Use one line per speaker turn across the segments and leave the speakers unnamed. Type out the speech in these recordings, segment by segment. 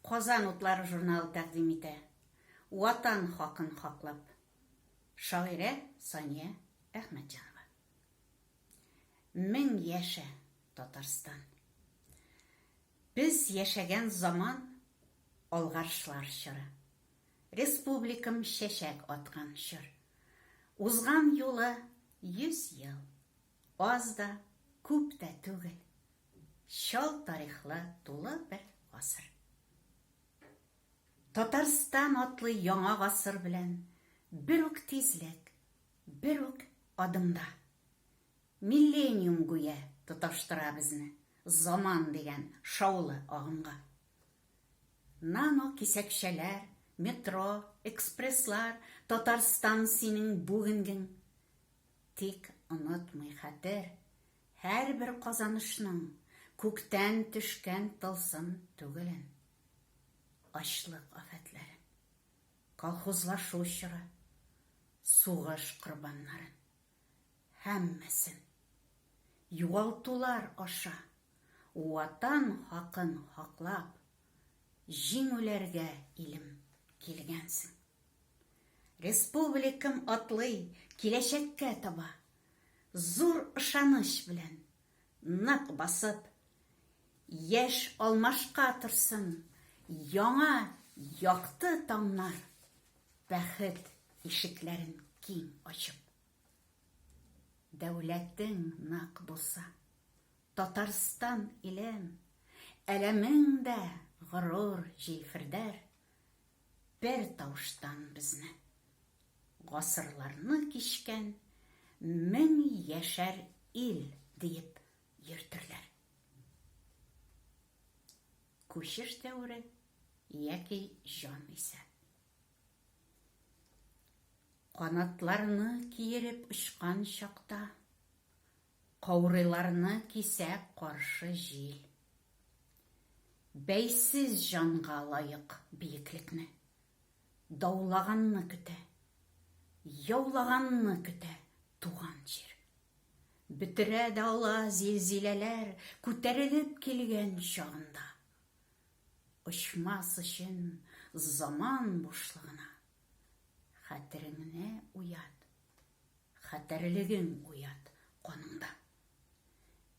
Казан утлары журналы тәкъдим итә. Ватан хакын хаклап. Шагыйрә Сания Әхмәтҗанова. Мең яшә, Татарстан! Без яшәгән заман, алгарышлар чоры. Республикам чәчәк аткан чор. Узган юлы 100 ел. Аз да, күп тә түгел. Чал тарихлы тулы бер гасыр. Татарстан атлы яңа гасыр белән бер үк тизлек, бер үк адымда. Миллениум гүя тоташтыра безне заман дигән шаулы агымга. Нано кисәкчәләр, метро, экспресслар, Татарстан синең бүгенгең. Тик онытмый хәтер һәрбер казанышның күктән төшкән тылсым түгелен. Ачлык афәтләрен, колхозлашу чоры, сугыш корбаннарын. Һәммәсен. Югалтулар аша, Ватан хакын хаклап, җиңүләргә, илем, килгәнсең. Республикам атлый киләчәккә таба, Зур ышаныч белән, нык басып, Яшь алмашка торсын яңа якты таңнар, Бәхет ишекләрен киң ачып. Дәүләтең нык булса, Татарстан илем, Әләмең дә горур җилфердәр, Бер тавыштан безне, гасырларны кичкән 1000 яшәр ил диеп йөртерләр. Күчеш дәвере яки җан исәп. Канатларны киереп очкан чакта, Каурыйларны кисә каршы җил. Бәйсез җанга лаек биеклекне Даулаганны көтә, яулаганны көтә туган җир. Бетерә дә ала зилзиләләр Күтәрелеп килгән чагында. Очмас өчен заман бушлыгына Хәтереңне уят, хәтәрлегең уят каныңда.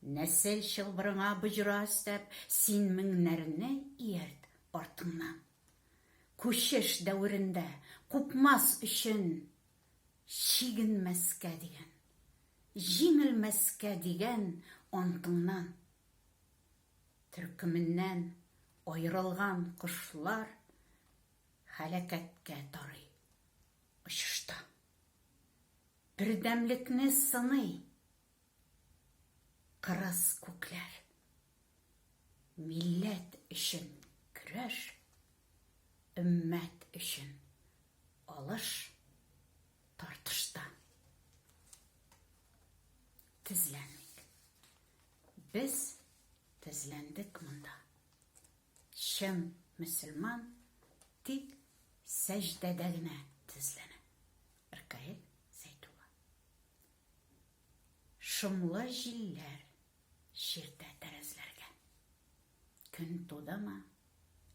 Нәсел чылбырыңа боҗра өстәп, Син меңнәрне иярт артыңнан. Күчеш дәверендә купмас өчен Чигенмәскә дигән, җиңелмәскә дигән антыңнан. Төркеменнән аерылган кошлар Һәлакәткә тарый очышта. Бердәмлекне сыный кырыс күкләр. Милләт өчен көрәш, өммәт өчен алыш тартышта. Тезләнмик. Без тезләндек монда. Чын мөселман тик сәҗдәдә генә тезләнә. Ркаил Зәйдулла. Шомлы җилләр чиртә тәрәзләргә. Көн тудымы,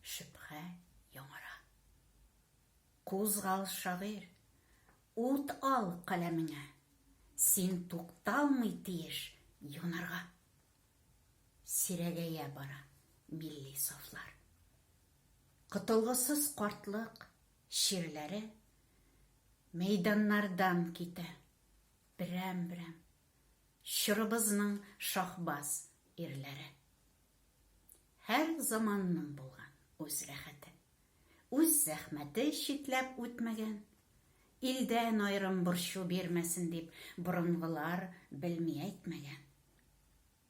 шөбһә яңара. Кузгал, шагыйрь, ут ал каләмеңә, Син тукталмый тиеш янарга. Сирәгәя бара милли сафлар. Котылгысыз картлык чирләре Мәйданнардан китә берәм-берәм Чорыбызның шаһбаз ирләре. Һәр заманның булган үз рәхәте. Үз зәхмәте читләп үтмәгән. Илдән аерым борчу бирмәсен дип борынгылар белми әйтмәгән.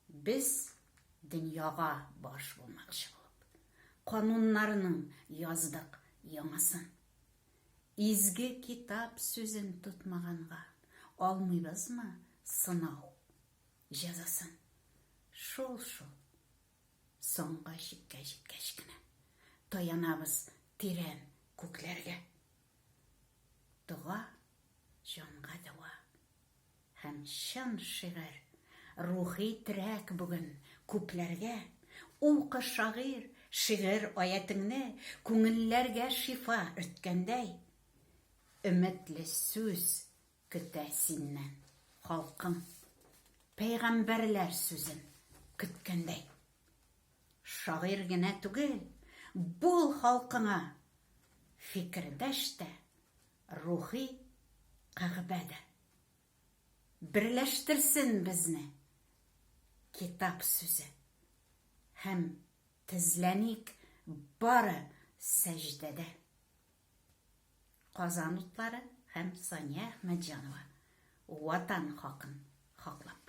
Без дөньяга баш булмакчы булып, кануннарның яздык яңасын. Изге китап сүзен тотмаганга алмыйбызмы сынау җәзасын? Шул-шул, соңгы чиккә җиткәч кенә таянабыз тирән күкләргә. Дога җанга дәва. Һәм чын шигырь, рухи терәк бүген күпләргә. Укы, шагыйрь, Шигырь аятеңне күңелләргә шифа өрткәндәй, Өметле сүз көтә синнән халкың, Пәйгамбәрләр сүзен көткәндәй. Шагыйрь генә түгел, бул халкыңа Фикердәш тә, рухи кәгъбә дә. Берләштерсен безне Китап сүзе һәм тезләник бары сәҗдәдә. Казан утлары һәм Сания Әхмәтҗанова Ватан хакын хаклап.